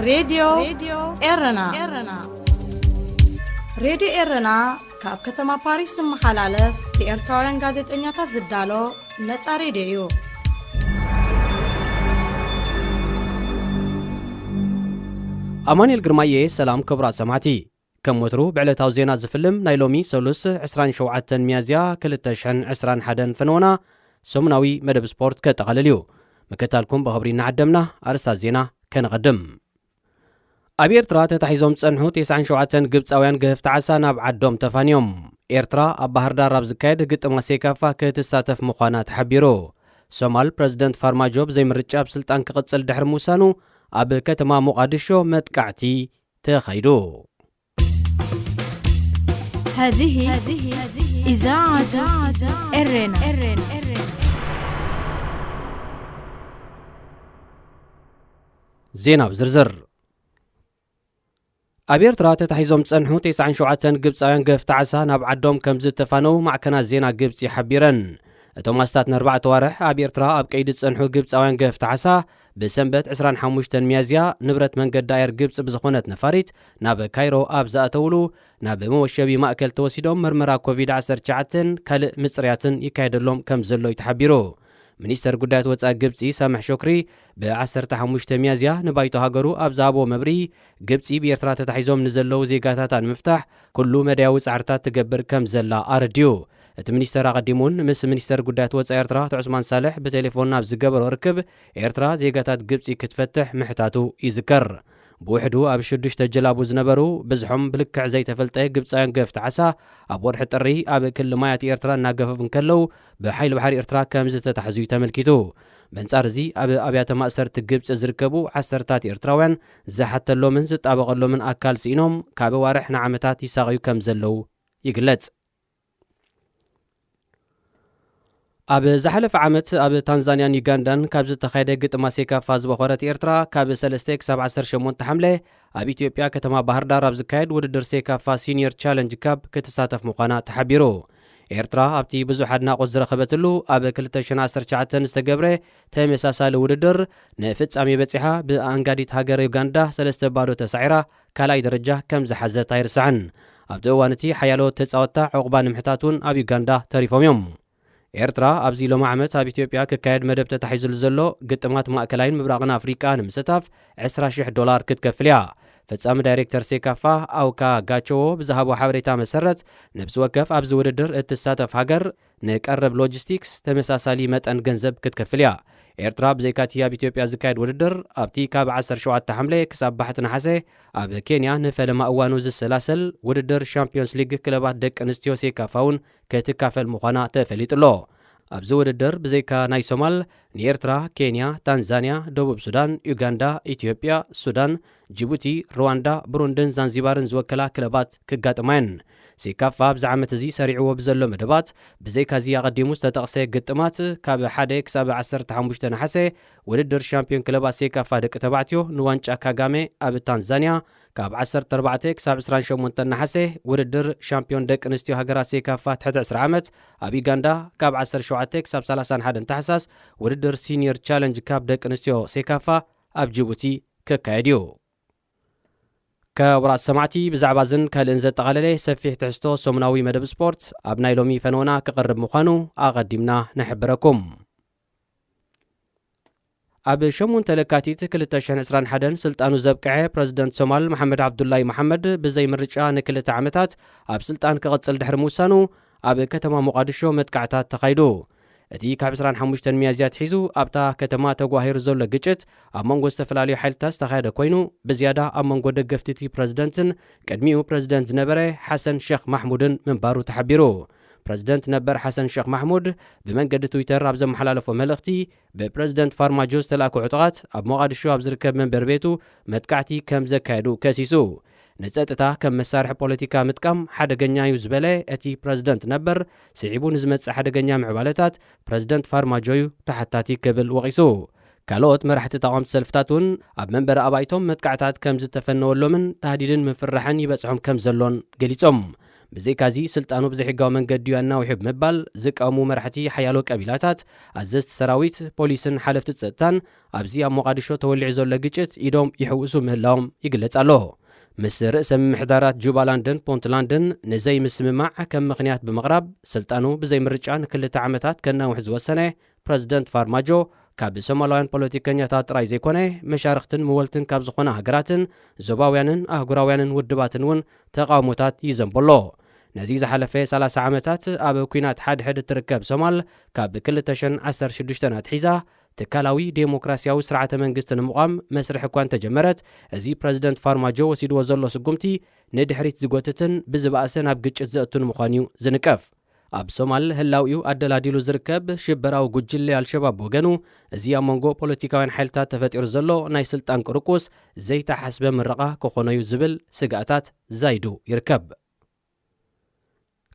ሬድዮ ኤረና። ሬድዮ ኤረና ካብ ከተማ ፓሪስ ዝመሓላለፍ ብኤርትራውያን ጋዜጠኛታት ዝዳሎ ነጻ ሬድዮ እዩ። ኣማኑኤል ግርማየ። ሰላም ክቡራት ሰማዕቲ። ከም ወትሩ ብዕለታዊ ዜና ዝፍልም ናይ ሎሚ ሰሉስ ዕስራን ሸውዓተን ሚያዝያ ክልተ ሽሕን ዕስራን ሓደን ፈነወና ሰሙናዊ መደብ ስፖርት ከጠቓልል እዩ። ምክትታልኩም ብኽብሪ እናዓደምና ኣርእስታት ዜና ከነቐድም። ኣብ ኤርትራ ተታሒዞም ዝጸንሑ ተስዓን ሸውዓተን ግብጻውያን ገህፍቲ ዓሳ ናብ ዓዶም ተፋንዮም። ኤርትራ ኣብ ባህር ዳር ኣብ ዝካየድ ግጥማት ሴካፋ ክትሳተፍ ምዃና ተሓቢሩ። ሶማል ፕረዚደንት ፋርማጆ ብዘይምርጫ ኣብ ስልጣን ክቕጽል ድሕሪ ምውሳኑ ኣብ ከተማ ሞቓድሾ መጥቃዕቲ ተኻይዱ። هذه إذاعة إرنا. ዜና ብዝርዝር። ኣብ ኤርትራ ተታሒዞም ዝጸንሑ ተስዓን ሸውዓተን ግብጻውያን ገፍቲ ዓሳ ናብ ዓዶም ከም ዝተፋነዉ ማዕከናት ዜና ግብጺ ሓቢረን። እቶም ኣስታት ንኣርባዕተ ዋርሕ ኣብ ኤርትራ ኣብ ቀይዲ ዝጸንሑ ግብጻውያን ገፍቲ ዓሳ ብሰንበት ዕስራን ሓሙሽተን ሚያዝያ ንብረት መንገዲ ኣየር ግብጺ ብዝኾነት ነፋሪት ናብ ካይሮ ኣብ ዝኣተውሉ ናብ መወሸቢ ማእከል ተወሲዶም ምርመራ ኮቪድ ዓሰርተ ትሽዓተን ካልእ ምጽርያትን ይካየደሎም ከም ዘሎ እዩ ተሓቢሩ። ሚኒስተር ጉዳያት ወጻኢ ግብጺ ሳምሕ ሾክሪ ብ ዓሰርተ ሓሙሽተ ሚያዝያ ንባይቶ ሃገሩ ኣብ ዝሃቦ መብርሂ፣ ግብጺ ብኤርትራ ተታሒዞም ንዘለዉ ዜጋታታ ንምፍታሕ ኩሉ መዳያዊ ጻዕርታት ትገብር ከም ዘላ ኣረዲኡ። እቲ ሚኒስተር ኣቐዲሙ እውን ምስ ሚኒስተር ጉዳያት ወጻኢ ኤርትራ ኣቶ ዑስማን ሳልሕ ብቴሌፎን ኣብ ዝገበሮ ርክብ፣ ኤርትራ ዜጋታት ግብጺ ክትፈትሕ ምሕታቱ ይዝከር። ብውሕዱ ኣብ ሽዱሽተ ጀላቡ ዝነበሩ ብዝሖም ብልክዕ ዘይተፈልጠ ግብጻውያን ገፍቲ ዓሳ ኣብ ወርሒ ጥሪ ኣብ ክሊ ማያት ኤርትራ እናገፈፉ እንከለዉ ብሓይሊ ባሕሪ ኤርትራ ከም ዝተታሕዙ እዩ ተመልኪቱ። በንጻር እዚ ኣብ ኣብያተ ማእሰርቲ ግብጺ ዝርከቡ ዓሰርታት ኤርትራውያን ዝሓተሎምን ዝጣበቐሎምን ኣካል ስኢኖም ካብ ኣዋርሕ ንዓመታት ይሳቐዩ ከም ዘለዉ ይግለጽ። ኣብ ዝሓለፈ ዓመት ኣብ ታንዛንያን ዩጋንዳን ካብ ዝተኻየደ ግጥማ ሴካፋ ዝበኾረት ኤርትራ፣ ካብ ሰለስተ ክሳብ ዓሰርተ ሸሞንተ ሓምለ ኣብ ኢትዮጵያ ከተማ ባህር ዳር ኣብ ዝካየድ ውድድር ሴካፋ ሲኒየር ቻለንጅ ካፕ ክትሳተፍ ምዃና ተሓቢሩ። ኤርትራ ኣብቲ ብዙሕ ኣድናቖት ዝረኸበትሉ ኣብ ክልተ ሽሕን ዓሰርተ ትሽዓተን ዝተገብረ ተመሳሳሊ ውድድር ንፍጻሜ በጺሓ ብኣንጋዲት ሃገር ዩጋንዳ ሰለስተ ባዶ ተሳዒራ ካልኣይ ደረጃ ከም ዝሓዘት ኣይርሳዕን። ኣብቲ እዋን እቲ ሓያሎ ተጻወትታ ዕቑባ ንምሕታት እውን ኣብ ዩጋንዳ ተሪፎም እዮም። ኤርትራ ኣብዚ ሎሚ ዓመት ኣብ ኢትዮጵያ ክካየድ መደብ ተታሒዙሉ ዘሎ ግጥማት ማእከላይን ምብራቕን ኣፍሪቃ ንምስታፍ ዕስራ ሽሕ ዶላር ክትከፍል እያ። ፈጻሚ ዳይሬክተር ሴካፋ ኣውካ ጋቸዎ ብዝሃቦ ሓበሬታ መሰረት፣ ነብሲ ወከፍ ኣብዚ ውድድር እትሳተፍ ሃገር ንቀረብ ሎጂስቲክስ ተመሳሳሊ መጠን ገንዘብ ክትከፍል እያ። ኤርትራ ብዘይካቲ ኣብ ኢትዮጵያ ዝካየድ ውድድር ኣብቲ ካብ ዓሰርተ ሸውዓተ ሓምለ ክሳብ ባሕቲ ነሓሰ ኣብ ኬንያ ንፈለማ እዋኑ ዝሰላሰል ውድድር ሻምፒዮንስ ሊግ ክለባት ደቂ ኣንስትዮ ሴካፋ እውን ክትካፈል ምዃና ተፈሊጡ ኣሎ። ኣብዚ ውድድር ብዘይካ ናይ ሶማል፣ ንኤርትራ፣ ኬንያ፣ ታንዛንያ፣ ደቡብ ሱዳን፣ ዩጋንዳ፣ ኢትዮጵያ፣ ሱዳን፣ ጅቡቲ፣ ሩዋንዳ፣ ብሩንድን ዛንዚባርን ዝወከላ ክለባት ክጋጥማ እየን። ሴካፋ ኣብዚ ዓመት እዚ ሰሪዕዎ ብዘሎ መደባት፣ ብዘይካዚ ኣቐዲሙ ዝተጠቕሰ ግጥማት፣ ካብ ሓደ ክሳብ ዓሰርተ ሓሙሽተ ነሓሰ ውድድር ሻምፒዮን ክለባት ሴካፋ ደቂ ተባዕትዮ ንዋንጫ ካጋሜ ኣብ ታንዛንያ፣ ካብ ዓሰርተ ኣርባዕተ ክሳብ ዕስራን ሸሞንተን ነሓሰ ውድድር ሻምፒዮን ደቂ ኣንስትዮ ሃገራት ሴካፋ ትሕቲ ዕስራ ዓመት ኣብ ዩጋንዳ፣ ካብ ዓሰርተ ሸውዓተ ክሳብ ሰላሳን ሓደን ታሕሳስ ውድድር ሲኒየር ቻለንጅ ካፕ ደቂ ኣንስትዮ ሴካፋ ኣብ ጅቡቲ ክካየድ እዩ። ክቡራት ሰማዕቲ፣ ብዛዕባ እዝን ካልእን ዘጠቓለለ ሰፊሕ ትሕዝቶ ሰሙናዊ መደብ ስፖርት ኣብ ናይ ሎሚ ፈነወና ክቐርብ ምዃኑ ኣቐዲምና ንሕብረኩም። ኣብ ሸሞንተ ለካቲት ክልተ ሽሕን ዕስራን ሓደን ስልጣኑ ዘብቅዐ ፕረዚደንት ሶማል መሓመድ ዓብዱላይ መሓመድ ብዘይ ምርጫ ንክልተ ዓመታት ኣብ ስልጣን ክቕጽል ድሕሪ ምውሳኑ ኣብ ከተማ ሞቓድሾ መጥቃዕታት ተኻይዱ። እቲ ካብ ዕስራን ሓሙሽተን ሚያዝያ ኣትሒዙ ኣብታ ከተማ ተጓሂሩ ዘሎ ግጭት ኣብ መንጎ ዝተፈላለዩ ሓይልታት ዝተኻየደ ኮይኑ፣ ብዝያዳ ኣብ መንጎ ደገፍቲ እቲ ፕረዚደንትን ቅድሚኡ ፕረዚደንት ዝነበረ ሓሰን ሸኽ ማሕሙድን ምንባሩ ተሓቢሩ። ፕረዚደንት ነበር ሓሰን ሸኽ ማሕሙድ ብመንገዲ ትዊተር ኣብ ዘመሓላለፎ መልእኽቲ፣ ብፕረዚደንት ፋርማጆ ዝተላእኩ ዕጡቓት ኣብ ሞቓድሾ ኣብ ዝርከብ መንበሪ ቤቱ መጥቃዕቲ ከም ዘካየዱ ከሲሱ። ንጸጥታ ከም መሳርሒ ፖለቲካ ምጥቃም ሓደገኛ እዩ ዝበለ እቲ ፕረዚደንት ነበር፣ ስዒቡ ንዝመጽእ ሓደገኛ ምዕባለታት ፕረዚደንት ፋርማጆ እዩ ተሓታቲ ክብል ወቒሱ። ካልኦት መራሕቲ ተቓወምቲ ሰልፍታት እውን ኣብ መንበሪ ኣባይቶም መጥቃዕታት ከም ዝተፈነወሎምን ታህዲድን ምፍርራሕን ይበጽሖም ከም ዘሎን ገሊጾም። ብዘይካዚ ስልጣኑ ብዘይሕጋዊ መንገዲ እዩ ኣናዊሑ ብምባል ዝቃወሙ መራሕቲ ሓያሎ ቀቢላታት፣ ኣዘዝቲ ሰራዊት፣ ፖሊስን ሓለፍቲ ጸጥታን ኣብዚ ኣብ ሞቓዲሾ ተወሊዑ ዘሎ ግጭት ኢዶም ይሕውሱ ምህላዎም ይግለጽ ኣሎ። ምስ ርእሰ ምምሕዳራት ጁባላንድን ፑንትላንድን ንዘይምስምማዕ ከም ምኽንያት ብምቕራብ፣ ስልጣኑ ብዘይ ምርጫ ንክልተ ዓመታት ከናውሕ ዝወሰነ ፕረዚደንት ፋርማጆ፣ ካብ ሶማላውያን ፖለቲከኛታት ጥራይ ዘይኮነ፣ መሻርኽትን ምወልትን ካብ ዝኾና ሃገራትን ዞባውያንን ኣህጉራውያንን ውድባትን እውን ተቓውሞታት ይዘንቦ ኣሎ። ነዚ ዝሓለፈ ሰላሳ ዓመታት ኣብ ኲናት ሓድሕድ እትርከብ ሶማል፣ ካብ ክልተ ሽሕን ዓሰርተ ሽዱሽተን ኣትሒዛ ትካላዊ ዴሞክራሲያዊ ስርዓተ መንግስቲ ንምቋም መስርሕ እኳ እንተጀመረት፣ እዚ ፕረዚደንት ፋርማጆ ወሲድዎ ዘሎ ስጉምቲ ንድሕሪት ዝጎትትን ብዝበኣሰ ናብ ግጭት ዘእቱን ምዃኑ እዩ ዝንቀፍ። ኣብ ሶማል ህላዊኡ ኣደላዲሉ ዝርከብ ሽበራዊ ጉጅለ ኣልሸባብ ብወገኑ፣ እዚ ኣብ መንጎ ፖለቲካውያን ሓይልታት ተፈጢሩ ዘሎ ናይ ስልጣን ቅርቁስ ዘይተሓስበ ምርቓ ክኾኖ እዩ ዝብል ስግኣታት ዛይዱ ይርከብ።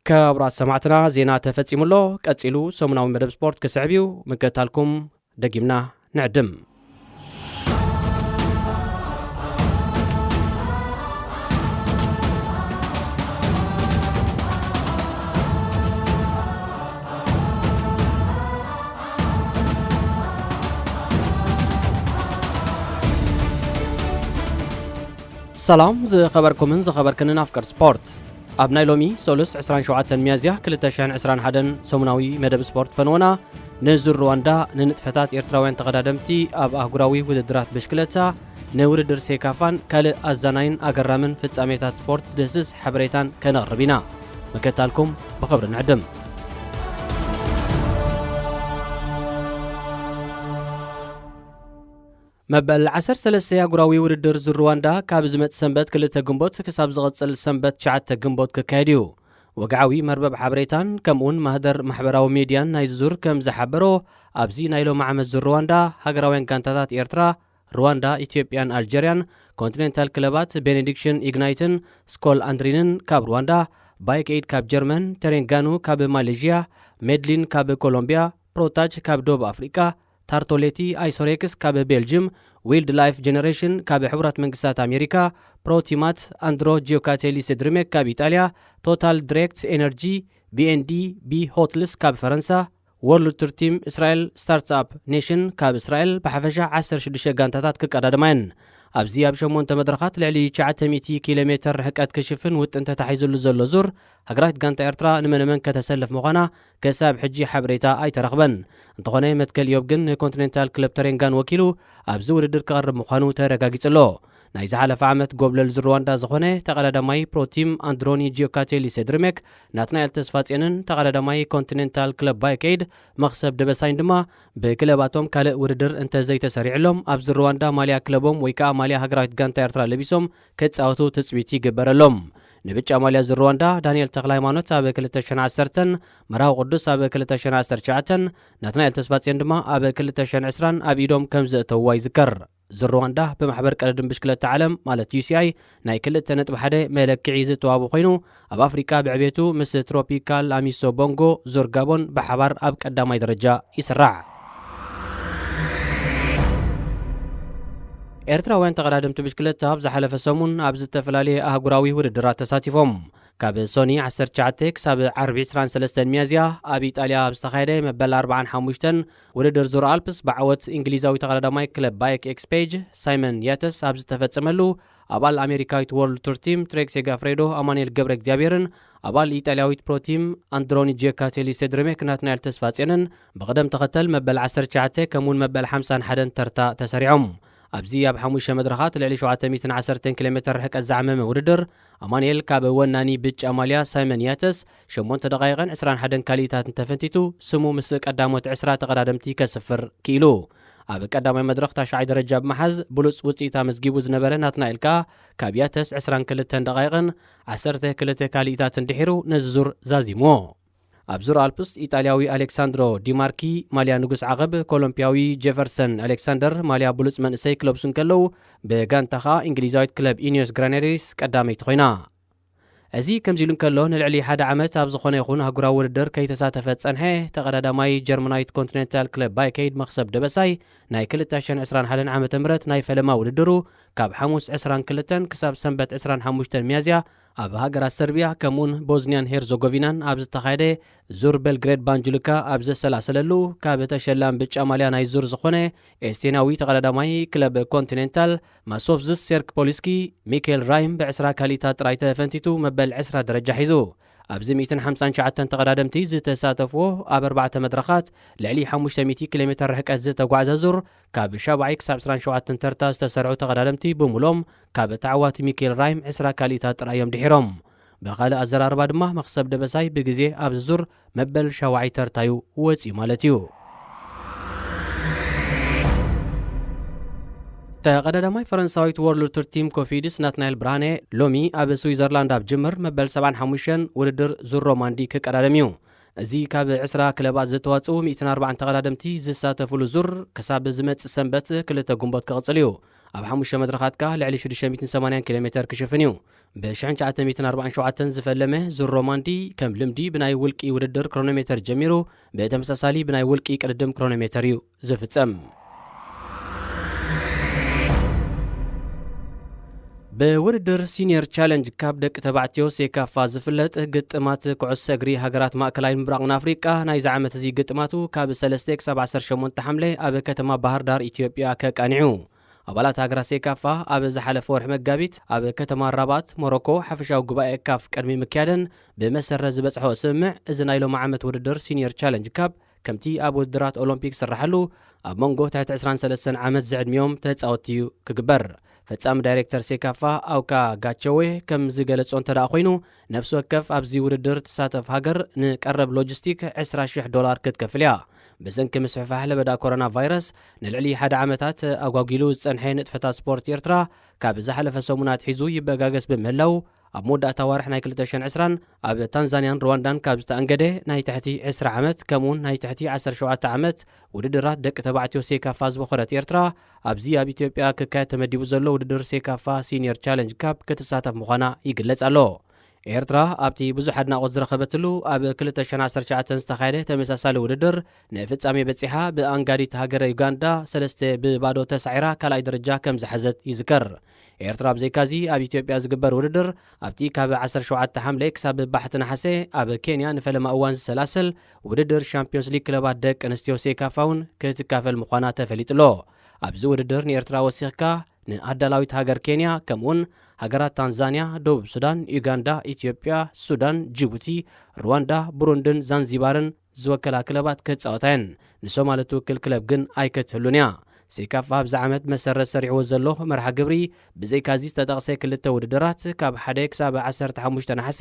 ክቡራት ሰማዕትና፣ ዜና ተፈጺሙ ኣሎ። ቀጺሉ ሰሙናዊ መደብ ስፖርት ክስዕብ እዩ። ምክትታልኩም ደጊምና ንዕድም። ሰላም ዝኸበርኩምን ዝኸበርክንን ኣፍቀር ስፖርት። ኣብ ናይ ሎሚ ሰሉስ ዕስራን ሸውዓተን ሚያዝያ ክልተ ሽሕን ዕስራን ሓደን ሰሙናዊ መደብ ስፖርት ፈንወና፣ ንዙር ሩዋንዳ ንንጥፈታት ኤርትራውያን ተቐዳደምቲ ኣብ ኣህጉራዊ ውድድራት ብሽክለታ ንውድድር ሴካፋን ካልእ ኣዛናይን ኣገራምን ፍጻሜታት ስፖርት ዝድህስስ ሓበሬታን ከነቕርብ ኢና። ምክትታልኩም ብኽብሪ ንዕድም። መበል ዓሰርተ ሰለስተ ኣህጉራዊ ውድድር ዙር ሩዋንዳ ካብ ዝመጽእ ሰንበት ክልተ ግንቦት ክሳብ ዝቕጽል ሰንበት ትሽዓተ ግንቦት ክካየድ እዩ። ወግዓዊ መርበብ ሓበሬታን ከምኡውን ማህደር ማሕበራዊ ሚድያን ናይዚ ዙር ከም ዝሓበሮ፣ ኣብዚ ናይ ሎሚ ዓመት ዙር ሩዋንዳ ሃገራውያን ጋንታታት ኤርትራ፣ ሩዋንዳ፣ ኢትዮጵያን ኣልጀርያን፣ ኮንቲኔንታል ክለባት ቤኔዲክሽን ኢግናይትን ስኮል ኣንድሪንን ካብ ሩዋንዳ፣ ባይክ ኤድ ካብ ጀርመን፣ ተሬንጋኑ ካብ ማሌዥያ፣ ሜድሊን ካብ ኮሎምቢያ፣ ፕሮታጅ ካብ ደቡብ ኣፍሪቃ፣ ታርቶሌቲ ኣይሶሬክስ ካብ ቤልጅም፣ ዊልድ ላይፍ ጀነሬሽን ካብ ሕቡራት መንግስታት ኣሜሪካ፣ ፕሮቲማት፣ ኣንድሮ ጂዮካቴሊ ሴድሪሜክ ካብ ኢጣልያ፣ ቶታል ድሬክት ኤነርጂ፣ ቢኤንዲ፣ ቢ ሆትልስ ካብ ፈረንሳ፣ ወርልድ ቱር ቲም እስራኤል፣ ስታርትኣፕ ኔሽን ካብ እስራኤል፣ ብሓፈሻ ዓሰርተ ሽዱሽተ ጋንታታት ክቀዳደማ እየን። ኣብዚ ኣብ ሸሞንተ መድረኻት ልዕሊ ትሽዓተ ሚእቲ ኪሎ ሜትር ርሕቀት ክሽፍን ውጥን ተታሒዙሉ ዘሎ ዙር፣ ሃገራዊት ጋንታ ኤርትራ ንመነመን ከተሰልፍ ምዃና ክሳብ ሕጂ ሓበሬታ ኣይተረኽበን። እንተኾነ፣ መትከል ኢዮብ ግን ንኮንቲኔንታል ክለብ ተሬንጋን ወኪሉ ኣብዚ ውድድር ክቐርብ ምዃኑ ተረጋጊጹ ኣሎ። ናይ ዝሓለፈ ዓመት ጎብለል ዙር ሩዋንዳ ዝኾነ ተቐዳዳማይ ፕሮቲም ኣንድሮኒ ጂዮካቴሊ ሴድሪሜክ፣ ናትናኤል ተስፋጽዮንን ተቐዳዳማይ ኮንቲኔንታል ክለብ ባይክ ኤድ መኽሰብ ደበሳይን ድማ ብክለባቶም ካልእ ውድድር እንተዘይተሰሪዕሎም፣ ኣብ ዙር ሩዋንዳ ማልያ ክለቦም ወይ ከዓ ማልያ ሃገራዊት ጋንታ ኤርትራ ለቢሶም ክጻወቱ ትጽቢት ይግበረሎም። ንብጫ ማልያ ዙር ሩዋንዳ ዳንኤል ተኽለ ሃይማኖት ኣብ ክልተ ሽሕን ዓሰርተን፣ መርሃዊ ቅዱስ ኣብ ክልተ ሽሕን ዓሰርተ ትሽዓተን፣ ናትናኤል ተስፋጽዮን ድማ ኣብ ክልተ ሽሕን ዕስራን ኣብ ኢዶም ከም ዘእተውዋ ይዝከር። ዙር ሩዋንዳ ብማሕበር ቀዳድም ብሽክለታ ዓለም ማለት ዩ ሲ ኣይ ናይ ክልተ ነጥቢ ሓደ መለክዒ ዝተዋቡ ኮይኑ፣ ኣብ ኣፍሪቃ ብዕቤቱ ምስ ትሮፒካል ኣሚሶ ቦንጎ ዙር ጋቦን ብሓባር ኣብ ቀዳማይ ደረጃ ይስራዕ። ኤርትራውያን ተቐዳደምቲ ብሽክለታ ኣብ ዝሓለፈ ሰሙን ኣብ ዝተፈላለየ ኣህጉራዊ ውድድራት ተሳቲፎም። ካብ ሶኒ ዓሰርተ ትሽዓተ ክሳብ ዓርቢ ዕስራን ሰለስተን ሚያዝያ ኣብ ኢጣልያ ኣብ ዝተኻየደ መበል ኣርባዓን ሓሙሽተን ውድድር ዙር ኣልፕስ ብዓወት እንግሊዛዊ ተቐዳዳማይ ክለብ ባይክ ኤክስፔጅ ሳይመን ያተስ ኣብ ዝተፈጸመሉ፣ ኣባል ኣሜሪካዊት ወርልድ ቱር ቲም ትሬክ ሴጋፍሬዶ ኣማኑኤል ገብረ እግዚኣብሔርን ኣባል ኢጣልያዊት ፕሮ ቲም ኣንድሮኒ ጂዮካቴሊ ሴድሪሜክ ናትናኤል ተስፋጽዮንን ብቕደም ተኸተል መበል ዓሰርተ ትሽዓተ ከምኡውን መበል ሓምሳን ሓደን ተርታ ተሰሪዖም። ኣብዚ ኣብ ሓሙሽተ መድረኻት ልዕሊ ሸውዓተ ሚእትን ዓሰርተን ኪሎ ሜትር ርሕቀት ዝዓመመ ውድድር፣ ኣማኑኤል ካብ ወናኒ ብጫ ማልያ ሳይመን ያተስ ሸሞንተ ደቓይቕን ዕስራን ሓደን ካልኢታትን ተፈንቲቱ፣ ስሙ ምስ ቀዳሞት ዕስራ ተቐዳደምቲ ከስፍር ክኢሉ። ኣብ ቀዳማይ መድረኽ ታሽዓይ ደረጃ ብምሓዝ ብሉጽ ውጽኢት ኣመዝጊቡ ዝነበረ ናትናኤል ከኣ ካብ ያተስ ዕስራን ክልተን ደቓይቕን ዓሰርተ ክልተ ካልኢታትን ድሒሩ ነዚ ዙር ዛዚምዎ። ኣብ ዙር ኣልፕስ ኢጣልያዊ ኣሌክሳንድሮ ዲማርኪ ማልያ ንጉስ ዓቐብ፣ ኮሎምፒያዊ ጄፈርሰን ኣሌክሳንደር ማልያ ብሉጽ መንእሰይ ክለብሱ እንከለዉ፣ ብጋንታ ኸኣ እንግሊዛዊት ክለብ ኢኒዮስ ግራናዴሪስ ቀዳመይቲ ኮይና። እዚ ከምዚ ኢሉ እንከሎ፣ ንልዕሊ ሓደ ዓመት ኣብ ዝኾነ ይኹን ኣህጉራዊ ውድድር ከይተሳተፈ ዝጸንሐ ተቐዳዳማይ ጀርመናዊት ኮንቲኔንታል ክለብ ባይከይድ መኽሰብ ደበሳይ፣ ናይ ክልተ ሽሕን ዕስራን ሓደን ዓመተ ምህረት ናይ ፈለማ ውድድሩ ካብ ሓሙስ ዕስራን ክልተን ክሳብ ሰንበት ዕስራን ሓሙሽተን ሚያዝያ ኣብ ሃገራት ሰርቢያ ከምኡውን ቦዝኒያን ሄርዞጎቪናን ኣብ ዝተኻየደ ዙር ቤልግሬድ ባንጁልካ ኣብ ዘሰላሰለሉ፣ ካብ ተሸላሚ ብጫ ማልያ ናይ ዙር ዝኾነ ኤስቴናዊ ተቐዳዳማይ ክለብ ኮንቲኔንታል ማሶፍዝስ ሴርክ ፖሊስኪ፣ ሚካኤል ራይም ብ20 ካሊታ ጥራይ ተፈንቲቱ መበል ዕስራ ደረጃ ሒዙ። ኣብዚ ሚእትን ሓምሳን ትሽዓተን ተቐዳደምቲ ዝተሳተፍዎ፣ ኣብ ኣርባዕተ መድረኻት ልዕሊ ሓሙሽተ ሚእቲ ኪሎ ሜተር ርሕቀት ዝተጓዕዘ ዙር፣ ካብ ሻብዓይ ክሳብ ዕስራን ሸውዓተን ተርታ ዝተሰርዑ ተቐዳደምቲ ብምሎም ካብ ተዓዋቲ ሚካኤል ራይም ዕስራ ካሊታ ጥራይ እዮም ድሒሮም። ብኻልእ ኣዘራርባ ድማ መኽሰብ ደበሳይ ብግዜ ኣብዚ ዙር መበል ሻውዓይ ተርታዩ ወፂኡ ማለት እዩ። ተቐዳዳማይ ፈረንሳዊት ወርልድ ቱር ቲም ኮፊድስ ናትናኤል ብርሃነ ሎሚ ኣብ ስዊዘርላንድ ኣብ ጅምር መበል ሰብዓን ሓሙሽተን ውድድር ዙር ሮማንዲ ክቀዳደም እዩ። እዚ ካብ ዕስራ ክለባት ዝተዋጽኡ ሚእትን ኣርባዓን ተቐዳደምቲ ዝሳተፉሉ ዙር ክሳብ ዝመጽእ ሰንበት ክልተ ግንቦት ክቕጽል እዩ። ኣብ ሓሙሽተ መድረኻት ከኣ ልዕሊ ሽዱሽተ ሚእትን ሰማንያን ኪሎ ሜተር ክሽፍን እዩ። ብ1947 ዝፈለመ ዙር ሮማንዲ ከም ልምዲ ብናይ ውልቂ ውድድር ክሮኖሜተር ጀሚሩ፣ ብተመሳሳሊ ብናይ ውልቂ ቅድድም ክሮኖሜተር እዩ ዝፍጸም። ብውድድር ሲኒየር ቻለንጅ ካብ ደቂ ተባዕትዮ ሴካፋ ዝፍለጥ ግጥማት ኩዕሶ እግሪ ሃገራት ማእከላይን ምብራቕን ኣፍሪቃ ናይዚ ዓመት እዚ ግጥማቱ ካብ ሰለስተ ክሳብ ዓሰርተ ሸሞንተ ሓምለ ኣብ ከተማ ባህር ዳር ኢትዮጵያ ከቃኒዑ። ኣባላት ሃገራት ሴካፋ ኣብ ዝሓለፈ ወርሒ መጋቢት ኣብ ከተማ ራባት ሞሮኮ ሓፈሻዊ ጉባኤ ካፍ ቅድሚ ምክያደን ብመሰረት ዝበጽሖ ስምምዕ፣ እዚ ናይ ሎሚ ዓመት ውድድር ሲኒየር ቻለንጅ ካፕ ከምቲ ኣብ ውድድራት ኦሎምፒክ ዝስራሓሉ ኣብ መንጎ ትሕቲ ዕስራን ሰለስተን ዓመት ዝዕድሚኦም ተጻወትቲ እዩ ክግበር። ፈጻሚ ዳይሬክተር ሴካፋ ኣውካ ጋቸዌ ከም ዝገለጾ እንተ ደኣ ኮይኑ፣ ነፍሲ ወከፍ ኣብዚ ውድድር ትሳተፍ ሃገር ንቀረብ ሎጂስቲክ ዕስራ ሽሕ ዶላር ክትከፍል እያ። ብሰንኪ ምስፍሕፋሕ ለበዳ ኮሮና ቫይረስ ንልዕሊ ሓደ ዓመታት ኣጓጒሉ ዝጸንሐ ንጥፈታት ስፖርት ኤርትራ ካብ ዝሓለፈ ሰሙናት ሒዙ ይበጋገስ ብምህላው፣ ኣብ መወዳእታ ዋርሕ ናይ ክልተ ሽሕን ዕስራን ኣብ ታንዛንያን ሩዋንዳን ካብ ዝተኣንገደ ናይ ትሕቲ ዕስራ ዓመት ከምኡውን ናይ ትሕቲ ዓሰርተ ሸውዓተ ዓመት ውድድራት ደቂ ተባዕትዮ ሴካፋ ዝበኾረት ኤርትራ፣ ኣብዚ ኣብ ኢትዮጵያ ክካየድ ተመዲቡ ዘሎ ውድድር ሴካፋ ሲኒየር ቻለንጅ ካፕ ክትሳተፍ ምዃና ይግለጽ ኣሎ። ኤርትራ ኣብቲ ብዙሕ ኣድናቖት ዝረኸበትሉ ኣብ ክልተ ሽሕን ዓሰርተ ትሽዓተን ዝተኻየደ ተመሳሳሊ ውድድር ንፍጻሜ በጺሓ ብኣንጋዲት ሃገረ ዩጋንዳ ሰለስተ ብባዶ ተሳዒራ ካልኣይ ደረጃ ከም ዝሓዘት ይዝከር። ኤርትራ ብዘይካዚ ኣብ ኢትዮጵያ ዝግበር ውድድር ኣብቲ ካብ ዓሰርተ ሸውዓተ ሓምለ ክሳብ ባሕቲ ነሓሰ ኣብ ኬንያ ንፈለማ እዋን ዝሰላሰል ውድድር ሻምፒዮንስ ሊግ ክለባት ደቂ ኣንስትዮ ሴካፋ እውን ክትካፈል ምዃና ተፈሊጡ ኣሎ። ኣብዚ ውድድር ንኤርትራ ወሲኽካ ንኣዳላዊት ሃገር ኬንያ ከምኡውን ሃገራት ታንዛንያ፣ ደቡብ ሱዳን፣ ዩጋንዳ፣ ኢትዮጵያ፣ ሱዳን፣ ጅቡቲ፣ ሩዋንዳ፣ ብሩንድን ዛንዚባርን ዝወከላ ክለባት ክጻወታ እየን። ንሶማል እትውክል ክለብ ግን ኣይክትህሉን እያ። ሴካፋ ኣብዚ ዓመት መሰረት ሰሪዕዎ ዘሎ መርሃ ግብሪ ብዘይካዚ ዝተጠቕሰ ክልተ ውድድራት ካብ ሓደ ክሳብ ዓሰርተ ሓሙሽተ ነሓሰ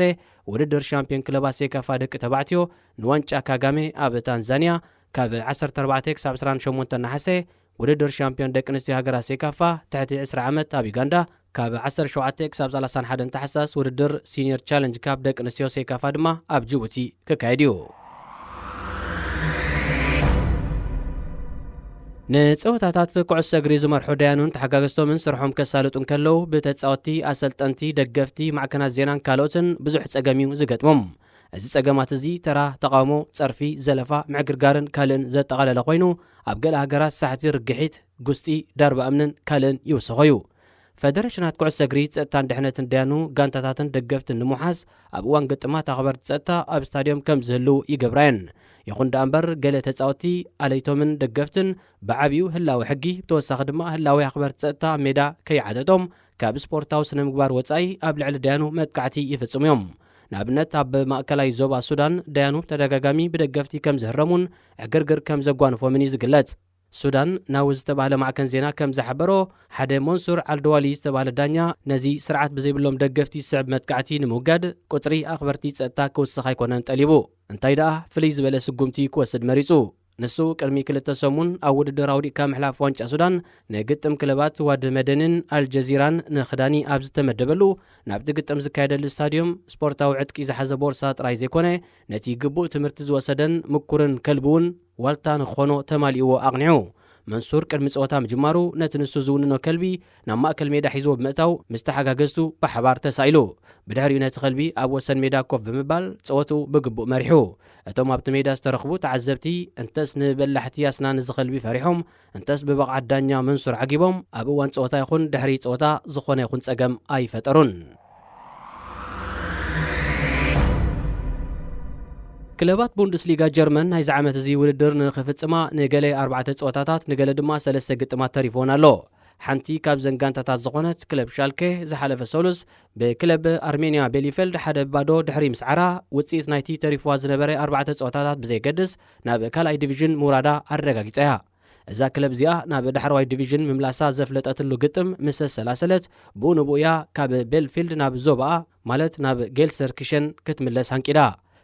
ውድድር ሻምፒዮን ክለባት ሴካፋ ደቂ ተባዕትዮ ንዋንጫ ካጋሜ ኣብ ታንዛንያ፣ ካብ ዓሰርተ ኣርባዕተ ክሳብ ዕስራን ሸሞንተን ነሓሰ ውድድር ሻምፒዮን ደቂ ኣንስትዮ ሃገራት ሴካፋ ትሕቲ ዕስራ ዓመት ኣብ ዩጋንዳ፣ ካብ ዓሰርተ ሸውዓተ ክሳብ ሰላሳን ሓደን ታሕሳስ ውድድር ሲኒየር ቻለንጅ ካፕ ደቂ ኣንስትዮ ሴካፋ ድማ ኣብ ጅቡቲ ክካየድ እዩ። ንጸወታታት ኩዕሶ እግሪ ዝመርሑ ዳያኑን ተሓጋገዝቶምን ስርሖም ከሳልጡ እንከለዉ፣ ብተጻወትቲ፣ ኣሰልጠንቲ፣ ደገፍቲ፣ ማዕከናት ዜናን ካልኦትን ብዙሕ ጸገም እዩ ዝገጥሞም። እዚ ጸገማት እዚ ተራ ተቓውሞ፣ ጸርፊ፣ ዘለፋ፣ ምዕግርጋርን ካልእን ዘጠቓለለ ኮይኑ፣ ኣብ ገለ ሃገራት ሳሕቲ ርግሒት፣ ጉስጢ፣ ዳርባ እምንን ካልእን ይውስኾ እዩ። ፈደረሽናት ኩዕሶ እግሪ ጸጥታን ድሕነትን ዳያኑ፣ ጋንታታትን ደገፍትን ንምውሓስ ኣብ እዋን ግጥማት ኣኽበርቲ ጸጥታ ኣብ ስታድዮም ከም ዝህልው ይገብራ እየን። ይኹን ደኣ እምበር፣ ገለ ተጻወትቲ ኣለይቶምን ደገፍትን ብዓቢኡ ህላወ ሕጊ፣ ብተወሳኺ ድማ ህላወ ኣኽበርቲ ጸጥታ ኣብ ሜዳ ከይዓጠጦም ካብ ስፖርታዊ ስነ ምግባር ወጻኢ ኣብ ልዕሊ ዳያኑ መጥቃዕቲ ይፍጽሙ እዮም። ንኣብነት፣ ኣብ ማእከላይ ዞባ ሱዳን ዳያኑ ብተደጋጋሚ ብደገፍቲ ከም ዝህረሙን ዕግርግር ከም ዘጓንፎምን እዩ ዝግለጽ። ሱዳን ናው ዝተባህለ ማዕከን ዜና ከም ዝሓበሮ፣ ሓደ መንሱር ዓልደዋሊ ዝተባህለ ዳኛ ነዚ ስርዓት ብዘይብሎም ደገፍቲ ዝስዕብ መጥቃዕቲ ንምውጋድ ቁጽሪ ኣኽበርቲ ጸጥታ ክውስኽ ኣይኮነን ጠሊቡ። እንታይ ደኣ ፍልይ ዝበለ ስጉምቲ ክወስድ መሪጹ። ንሱ ቅድሚ ክልተ ሰሙን ኣብ ውድድር ኣውዲቕካ ምሕላፍ ዋንጫ ሱዳን ንግጥም ክለባት ዋዲ መደንን ኣልጀዚራን ንኽዳኒ ኣብ ዝተመደበሉ፣ ናብቲ ግጥም ዝካየደሉ ስታድዮም ስፖርታዊ ዕጥቂ ዝሓዘ ቦርሳ ጥራይ ዘይኮነ፣ ነቲ ግቡእ ትምህርቲ ዝወሰደን ምኩርን ከልቢ እውን ዋልታ ንክኾኖ ተማሊእዎ ኣቕኒዑ። መንሱር ቅድሚ ጸወታ ምጅማሩ ነቲ ንሱ ዝውንኖ ከልቢ ናብ ማእከል ሜዳ ሒዝዎ ብምእታው ምስ ተሓጋገዝቱ ብሓባር ተሳኢሉ። ብድሕሪኡ ነቲ ከልቢ ኣብ ወሰን ሜዳ ኮፍ ብምባል ጸወትኡ ብግቡእ መሪሑ። እቶም ኣብቲ ሜዳ ዝተረኽቡ ተዓዘብቲ እንተስ ንበላሕቲ ኣስናን እዚ ከልቢ ፈሪሖም፣ እንተስ ብብቕዓት ዳኛ መንሱር ዓጊቦም ኣብ እዋን ጸወታ ይኹን ድሕሪ ጸወታ ዝኾነ ይኹን ጸገም ኣይፈጠሩን። ክለባት ቡንደስሊጋ ጀርመን ናይዚ ዓመት እዚ ውድድር ንኽፍጽማ ንገለ ኣርባዕተ ጸወታታት፣ ንገለ ድማ ሰለስተ ግጥማት ተሪፍወን ኣሎ። ሓንቲ ካብዘን ጋንታታት ዝኾነት ክለብ ሻልኬ ዝሓለፈ ሰሉስ ብክለብ ኣርሜንያ ቤሊፌልድ ሓደ ባዶ ድሕሪ ምስዓራ፣ ውጽኢት ናይቲ ተሪፍዋ ዝነበረ ኣርባዕተ ጸወታታት ብዘይገድስ ናብ ካልኣይ ዲቪዥን ምውራዳ ኣረጋጊጻ እያ። እዛ ክለብ እዚኣ ናብ ዳሕረዋይ ዲቪዥን ምምላሳ ዘፍለጠትሉ ግጥም ምስ ኣሰላሰለት፣ ብኡ ንብኡ እያ ካብ ቤልፊልድ ናብ ዞባኣ፣ ማለት ናብ ጌልሰርኪሸን ክትምለስ ኣንቂዳ።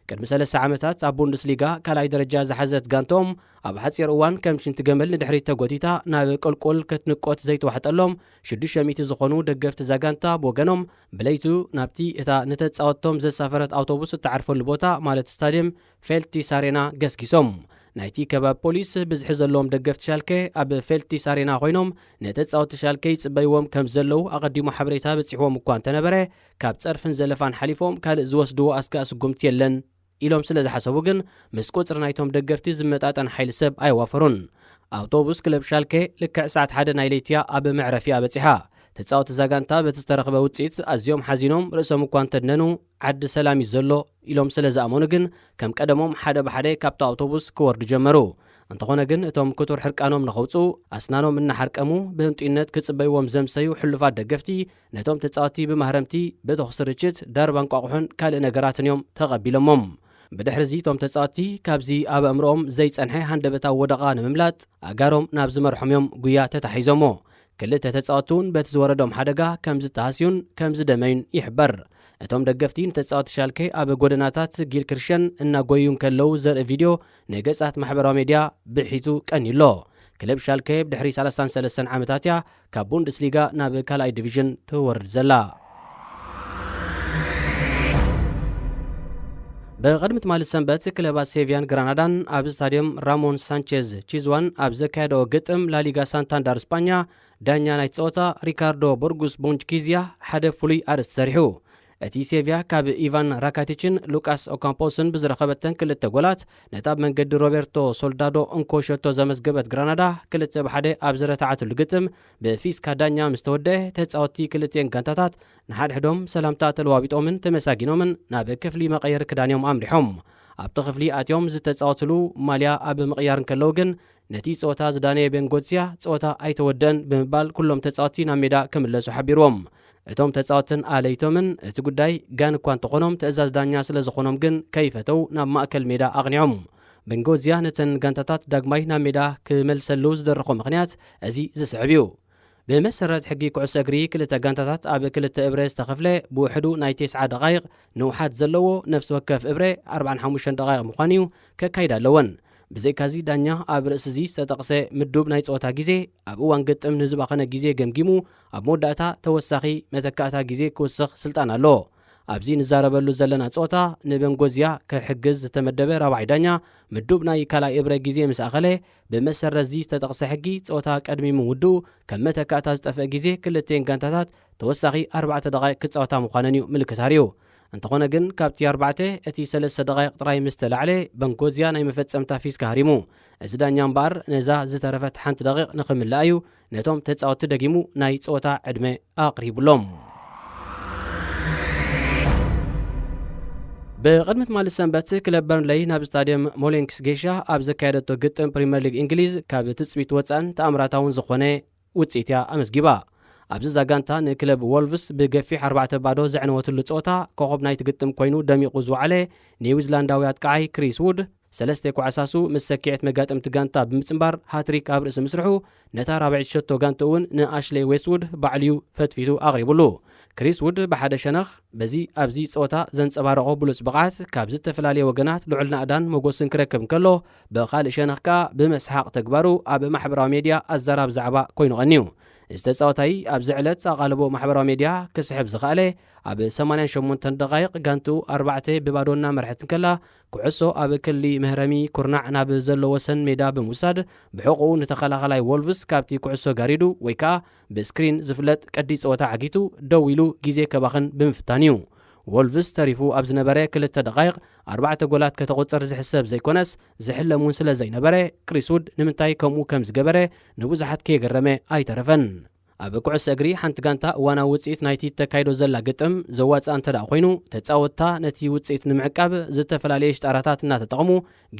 ቅድሚ ሰለስተ ዓመታት ኣብ ቡንደስሊጋ ካልኣይ ደረጃ ዝሓዘት ጋንቶም፣ ኣብ ሓጺር እዋን ከም ሽንቲ ገመል ንድሕሪት ተጎቲታ ናብ ቁልቁል ክትንቆት ዘይተዋሕጠሎም ሽዱሽተ ሚእቲ ዝኾኑ ደገፍቲ እዛ ጋንታ ብወገኖም፣ ብለይቱ ናብቲ እታ ንተጻወትቶም ዘሳፈረት ኣውቶቡስ እትዓርፈሉ ቦታ፣ ማለት ስታድየም ፌልቲስ ኣሬና ገስጊሶም። ናይቲ ከባቢ ፖሊስ ብዝሒ ዘለዎም ደገፍቲ ሻልኬ ኣብ ፌልቲስ ኣሬና ኮይኖም፣ ንተጻወትቲ ሻልኬ ይጽበይዎም ከም ዘለዉ ኣቐዲሙ ሓበሬታ በጺሕዎም እኳ እንተነበረ፣ ካብ ጸርፍን ዘለፋን ሓሊፎም ካልእ ዝወስድዎ ኣስጋእ ስጉምቲ የለን ኢሎም ስለ ዝሓሰቡ ግን፣ ምስ ቁጽሪ ናይቶም ደገፍቲ ዝመጣጠን ሓይሊ ሰብ ኣየዋፈሩን። ኣውቶቡስ ክለብ ሻልኬ ልክዕ ሰዓት ሓደ ናይ ለይቲያ ኣብ መዕረፊኣ በጺሓ። ተጻወቲ እዛ ጋንታ በቲ ዝተረኽበ ውጽኢት ኣዝዮም ሓዚኖም፣ ርእሶም እኳ እንተድነኑ፣ ዓዲ ሰላም እዩ ዘሎ ኢሎም ስለ ዝኣመኑ ግን፣ ከም ቀደሞም ሓደ ብሓደ ካብቲ ኣውቶቡስ ክወርዱ ጀመሩ። እንተኾነ ግን፣ እቶም ክቱር ሕርቃኖም ንኸውጽኡ ኣስናኖም እናሓርቀሙ ብህንጡይነት ክጽበይዎም ዘምሰዩ ሕሉፋት ደገፍቲ፣ ነቶም ተጻወቲ ብማህረምቲ፣ ብተኹሲ ርችት፣ ዳርባ እንቋቑሖን ካልእ ነገራትን እዮም ተቐቢሎሞም። ብድሕሪ እዚ እቶም ተጻወቲ ካብዚ ኣብ ኣእምሮኦም ዘይጸንሐ ሃንደበታዊ ወደቓ ንምምላጥ ኣጋሮም ናብ ዝመርሖም እዮም ጉያ ተታሒዞሞ። ክልተ ተጻወቲ እውን በቲ ዝወረዶም ሓደጋ ከም ዝተሃስዩን ከም ዝደመዩን ይሕበር። እቶም ደገፍቲ ንተጻወቲ ሻልኬ ኣብ ጎደናታት ጊልክርሸን እናጎዩ እንከለዉ ዘርኢ ቪድዮ ንገጻት ማሕበራዊ ሜድያ ብሒቱ ቀንዩ ኣሎ። ክለብ ሻልኬ ብድሕሪ ሰላሳን ሰለስተን ዓመታት እያ ካብ ቡንደስሊጋ ናብ ካልኣይ ዲቪዥን ትወርድ ዘላ። ብቕድሚ ትማሊ ሰንበት ክለባት ሴቪያን ግራናዳን ኣብ ስታድየም ራሞን ሳንቼዝ ቺዝዋን ኣብ ዘካየደኦ ግጥም ላሊጋ ሳንታንዳር ስጳኛ፣ ዳኛ ናይ ጸወታ ሪካርዶ ቦርጉስ ቦንጅኪዝያ ሓደ ፍሉይ ኣርእስቲ ሰሪሑ። እቲ ሴቪያ ካብ ኢቫን ራካቲችን ሉቃስ ኦካምፖስን ብዝረኸበተን ክልተ ጎላት፣ ነታ ብመንገዲ ሮቤርቶ ሶልዳዶ እንኮ ሸቶ ዘመዝገበት ግራናዳ ክልተ ብሓደ ኣብ ዝረታዓትሉ ግጥም፣ ብፊስካ ዳኛ ምስ ተወደአ፣ ተጻወትቲ ክልቲኤን ጋንታታት ንሓድሕዶም ሰላምታ ተለዋዊጦምን ተመሳጊኖምን ናብ ክፍሊ መቐየሪ ክዳን እዮም ኣምሪሖም። ኣብቲ ክፍሊ ኣትዮም ዝተጻወትሉ ማልያ ኣብ ምቕያር እንከለዉ ግን፣ ነቲ ጸወታ ዝዳነየ ቤንጎትስያ፣ ጸወታ ኣይተወደን ብምባል ኩሎም ተጻወትቲ ናብ ሜዳ ክምለሱ ሓቢርዎም። እቶም ተጻወትን ኣለይቶምን እቲ ጉዳይ ጋን እኳ እንተኾኖም፣ ትእዛዝ ዳኛ ስለ ዝኾኖም ግን ከይፈተው ናብ ማእከል ሜዳ ኣቕኒዖም። ቤንጎዝያ ነተን ጋንታታት ዳግማይ ናብ ሜዳ ክመልሰሉ ዝደረኾ ምኽንያት እዚ ዝስዕብ እዩ። ብመሰረት ሕጊ ኩዕሶ እግሪ፣ ክልተ ጋንታታት ኣብ ክልተ እብረ ዝተኸፍለ ብውሕዱ ናይ ተስዓ ደቓይቕ ንውሓት ዘለዎ ነፍሲ ወከፍ እብረ ኣርባዓን ሓሙሽተን ደቓይቕ ምዃኑ እዩ ከካይዳ ኣለወን። ብዘይካዚ፣ ዳኛ ኣብ ርእሲ እዚ ዝተጠቕሰ ምዱብ ናይ ጸወታ ግዜ፣ ኣብ እዋን ግጥም ንዝባኸነ ግዜ ገምጊሙ፣ ኣብ መወዳእታ ተወሳኺ መተካእታ ግዜ ክውስኽ ስልጣን ኣለዎ። ኣብዚ ንዛረበሉ ዘለና ጸወታ፣ ንበንጎዝያ ክሕግዝ ዝተመደበ ራብዓይ ዳኛ፣ ምዱብ ናይ ካልኣይ እብረ ግዜ ምስ ኣኸለ፣ ብመሰረት እዚ ዝተጠቕሰ ሕጊ፣ ጸወታ ቀድሚ ምውድኡ፣ ከም መተካእታ ዝጠፍአ ግዜ ክልቲኤን ጋንታታት ተወሳኺ ኣርባዕተ ደቓይቕ ክጻወታ ምዃነን እዩ ምልክት ኣርእዩ። እንተኾነ ግን፣ ካብቲ ኣርባዕተ፣ እቲ ሰለስተ ደቓይቕ ጥራይ ምስ ተላዕለ፣ በንጎዝያ ናይ መፈጸምታ ፊስካ ሃሪሙ። እዚ ዳኛ እምበኣር፣ ነዛ ዝተረፈት ሓንቲ ደቒቕ ንኽምልኣ እዩ ነቶም ተጻወትቲ ደጊሙ ናይ ጸወታ ዕድመ ኣቕሪቡሎም። ብቕድሚ ትማሊ ሰንበት፣ ክለብ በርንለይ ናብ ስታድየም ሞሊንክስ ጌሻ ኣብ ዘካየደቶ ግጥም ፕሪምየር ሊግ እንግሊዝ፣ ካብ ትጽቢት ወጻእን ተኣምራታውን ዝኾነ ውጽኢት እያ ኣመዝጊባ። ኣብዚ እዛ ጋንታ ንክለብ ዎልቭስ ብገፊሕ ኣርባዕተ ባዶ ዘዕነወትሉ ጸወታ፣ ኮኸብ ናይቲ ግጥም ኮይኑ ደሚቑ ዝወዓለ ኒውዚላንዳዊ ኣጥቃዓይ ክሪስ ውድ፣ ሰለስተ ኮዓሳሱ ምስ ሰኪዐት መጋጥምቲ ጋንታ ብምጽንባር ሃትሪክ ኣብ ርእሲ ምስርሑ፣ ነታ ራብዐይቲ ሸቶ ጋንትኡ እውን ንኣሽሌ ዌስትውድ ባዕሉ'ዩ ፈትፊቱ ኣቕሪቡሉ። ክሪስ ውድ ብሓደ ሸነኽ፣ በዚ ኣብዚ ጸወታ ዘንጸባረቖ ብሉጽ ብቕዓት ካብ ዝተፈላለየ ወገናት ልዑል ናእዳን መጎስን ክረክብ እንከሎ፣ ብኻልእ ሸነኽ ከኣ ብመስሓቕ ተግባሩ ኣብ ማሕበራዊ ሜድያ ኣዛራቢ ዛዕባ ኮይኑ ቀንዩ። እዚ ተጻዋታይ ኣብዚ ዕለት ኣቓልቦ ማሕበራዊ ሜድያ ክስሕብ ዝኸኣለ፣ ኣብ ሰማንያን ሸሞንተን ደቓይቕ ጋንትኡ ኣርባዕተ ብባዶ እናመርሐት እንከላ፣ ኩዕሶ ኣብ ክሊ መህረሚ ኩርናዕ ናብ ዘሎ ወሰን ሜዳ ብምውሳድ፣ ብሕቑኡ ንተኸላኻላይ ዎልቭስ ካብቲ ኩዕሶ ጋሪዱ ወይ ከኣ ብስክሪን ዝፍለጥ ቀዲ ጸወታ ዓጊቱ ደው ኢሉ ግዜ ከባኽን ብምፍታን እዩ። ዎልቭስ ተሪፉ ኣብ ዝነበረ ክልተ ደቓይቕ ኣርባዕተ ጎላት ከተቑጽር ዝሕሰብ ዘይኮነስ፣ ዝሕለም እውን ስለ ዘይነበረ፣ ክሪስ ውድ ንምንታይ ከምኡ ከም ዝገበረ ንብዙሓት ከየገረመ ኣይተረፈን። ኣብ ኩዕሶ እግሪ ሓንቲ ጋንታ እዋናዊ ውፅኢት ናይቲ ተካይዶ ዘላ ግጥም ዘዋፅኣ እንተ ደኣ ኮይኑ፣ ተፃወትታ ነቲ ውፅኢት ንምዕቃብ ዝተፈላለየ ሽጣራታት እናተጠቕሙ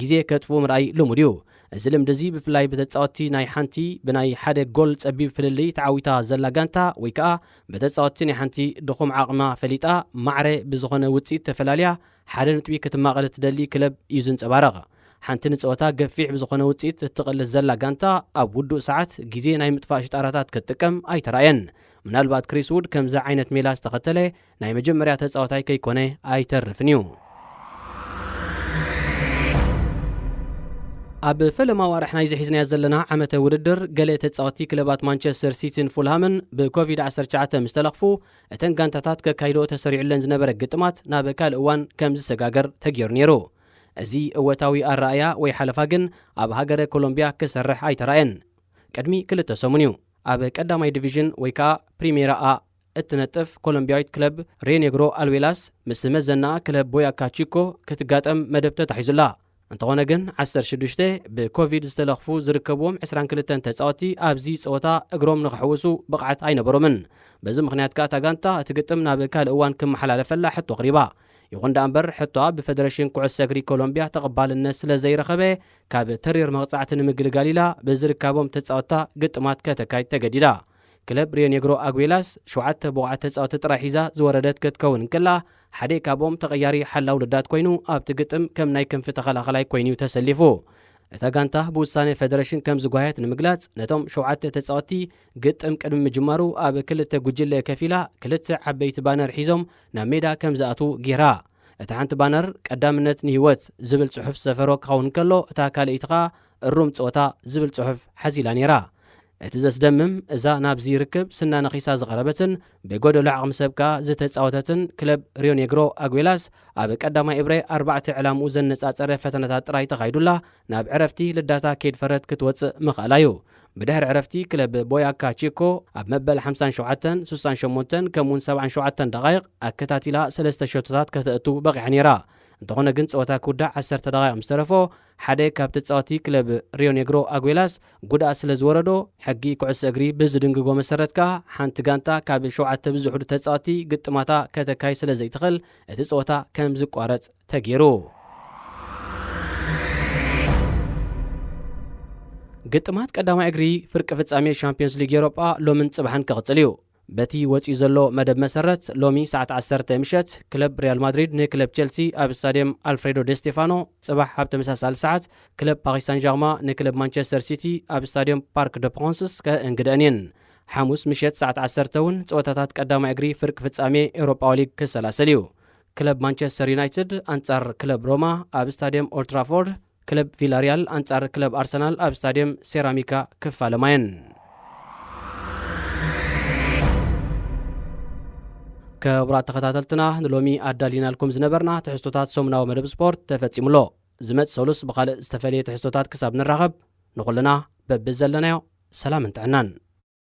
ግዜ ከጥፍኡ ምርኣይ ልሙድ እዩ። እዚ ልምዲ እዚ ብፍላይ ብተፃወትቲ ናይ ሓንቲ ብናይ ሓደ ጎል ፀቢብ ፍልልይ ተዓዊታ ዘላ ጋንታ ወይ ከዓ ብተፃወትቲ ናይ ሓንቲ ድኹም ዓቕማ ፈሊጣ ማዕረ ብዝኾነ ውፅኢት ተፈላልያ ሓደ ነጥቢ ክትማቐል እትደሊ ክለብ እዩ ዝንፀባረቕ። ሓንቲ ንፀወታ ገፊሕ ብዝኾነ ውፅኢት እትቐልስ ዘላ ጋንታ ኣብ ውዱእ ሰዓት ግዜ ናይ ምጥፋእ ሽጣራታት ክትጥቀም ኣይተራእየን። ምናልባት ክሪስ ውድ ከምዚ ዓይነት ሜላ ዝተኸተለ ናይ መጀመርያ ተፃዋታይ ከይኮነ ኣይተርፍን እዩ። ኣብ ፈለማ ዋርሕ ናይዚ ሒዝናዮ ዘለና ዓመተ ውድድር ገለ ተፃወቲ ክለባት ማንቸስተር ሲቲን ፉልሃምን ብኮቪድ ዓሰርተ ትሽዓተ ምስ ተለኽፉ፣ እተን ጋንታታት ከካይዶ ተሰሪዑለን ዝነበረ ግጥማት ናብ ካልእ እዋን ከም ዝሰጋገር ተገይሩ ነይሩ። እዚ እወታዊ ኣረኣያ ወይ ሓለፋ ግን ኣብ ሃገረ ኮሎምቢያ ክሰርሕ ኣይተራእየን። ቅድሚ ክልተ ሰሙን እዩ ኣብ ቀዳማይ ዲቪዥን ወይ ከዓ ፕሪሜራ A እትነጥፍ ኮሎምቢያዊት ክለብ ሬኔግሮ ኣልዌላስ ምስ መዘናኣ ክለብ ቦያካ ቺኮ ክትጋጠም መደብ ተታሒዙላ። እንተኾነ ግን ዓሰርተ ሽዱሽተ ብኮቪድ ዝተለኽፉ ዝርከብዎም ዕስራን ክልተን ተፃወቲ ኣብዚ ፀወታ እግሮም ንክሕውሱ ብቕዓት ኣይነበሮምን። በዚ ምኽንያት ከኣ እታ ጋንታ እቲ ግጥም ናብ ካልእ እዋን ክመሓላለፈላ ሕቶ ኣቕሪባ። ይኹን ደኣ እምበር ሕቶኣ ብፈደረሽን ኩዕሶ እግሪ ኮሎምቢያ ተቐባልነት ስለ ዘይረኸበ ካብ ተሪር መቕጻዕቲ ንምግልጋል ኢላ ብዝርካቦም ተፃወትታ ግጥማት ከተካይድ ተገዲዳ። ክለብ ሪዮ ኔግሮ ኣጉዌላስ ሸውዓተ ብቑዓት ተፃወቲ ጥራይ ሒዛ ዝወረደት ክትከውን እንከላ፣ ሓደ ካብኦም ተቐያሪ ሓላው ልዳት ኮይኑ ኣብቲ ግጥም ከም ናይ ክንፊ ተኸላኸላይ ኮይኑ እዩ ተሰሊፉ። እታ ጋንታ ብውሳኔ ፈደረሽን ከም ዝጓየት ንምግላጽ፣ ነቶም ሸውዓተ ተጻወትቲ ግጥም ቅድሚ ምጅማሩ ኣብ ክልተ ጉጅለ ከፊላ ክልተ ዓበይቲ ባነር ሒዞም ናብ ሜዳ ከም ዝኣትዉ ጌራ። እታ ሓንቲ ባነር ቀዳምነት ንህይወት ዝብል ጽሑፍ ዝሰፈሮ ክኸውን ከሎ፣ እታ ካልኣይቲ ኸኣ እሩም ጸወታ ዝብል ጽሑፍ ሓዚላ ነይራ። እቲ ዘስደምም፣ እዛ ናብዚ ርክብ ስና ነኺሳ ዝቐረበትን ብጎደሎ ዓቕሚ ሰብ ከኣ ዝተጻወተትን ክለብ ሪዮ ኔግሮ ኣጉዌላስ፣ ኣብ ቀዳማይ እብረ ኣርባዕተ ዕላምኡ ዘነጻጸረ ፈተነታት ጥራይ ተኻይዱላ ናብ ዕረፍቲ ልዳታ ኬድ ፈረት ክትወጽእ ምኽኣላ እዩ። ብድሕሪ ዕረፍቲ ክለብ ቦያካ ቺኮ ኣብ መበል ሓምሳን ሸውዓተን፣ ስሳን ሸሞንተን ከምኡውን ሰብዓን ሸውዓተን ደቓይቕ ኣከታቲላ ሰለስተ ሸቶታት ከተእቱ በቒዓ ነይራ። እንተኾነ ግን ጸወታ ክውዳእ ዓሰርተ ደቓይቕ ምስ ተረፎ ሓደ ካብ ተጻወቲ ክለብ ሪዮ ኔግሮ ኣጉዌላስ ጉድኣት ስለ ዝወረዶ፣ ሕጊ ኩዕሶ እግሪ ብዝድንግጎ መሰረት ከኣ ሓንቲ ጋንታ ካብ ሸውዓተ ብዝውሕዱ ተጻወቲ ግጥማታ ከተካይ ስለ ዘይትኽእል እቲ ጸወታ ከም ዝቋረጽ ተገይሩ። ግጥማት ቀዳማይ እግሪ ፍርቂ ፍጻሜ ሻምፒዮንስ ሊግ ኤውሮጳ ሎምን ጽባሕን ክቕጽል እዩ። በቲ ወጺኡ ዘሎ መደብ መሰረት ሎሚ ሰዓት ዓሰርተ ምሸት ክለብ ሪያል ማድሪድ ንክለብ ቸልሲ ኣብ ስታዲየም ኣልፍሬዶ ዴ ስቴፋኖ፣ ጽባሕ ኣብ ተመሳሳሊ ሰዓት ክለብ ፓሪስ ሳን ጀርማ ንክለብ ማንቸስተር ሲቲ ኣብ ስታዲየም ፓርክ ደ ፕሮንስስ ከእንግደን እየን። ሓሙስ ምሸት ሰዓት ዓሰርተ እውን ጸወታታት ቀዳማይ እግሪ ፍርቂ ፍጻሜ ኤውሮጳዊ ሊግ ክሰላሰል እዩ። ክለብ ማንቸስተር ዩናይትድ ኣንጻር ክለብ ሮማ ኣብ ስታዲየም ኦልትራፎርድ፣ ክለብ ቪላሪያል ኣንጻር ክለብ ኣርሰናል ኣብ ስታዲየም ሴራሚካ ክፋለማ እየን። ክቡራት ተኸታተልትና፣ ንሎሚ ኣዳሊናልኩም ዝነበርና ትሕዝቶታት ሰሙናዊ መደብ ስፖርት ተፈጺሙ ኣሎ። ዝመጽእ ሰሉስ ብኻልእ ዝተፈልየ ትሕዝቶታት ክሳብ ንራኸብ፣ ንኹልና በብዘለናዮ ሰላምን ጥዕናን።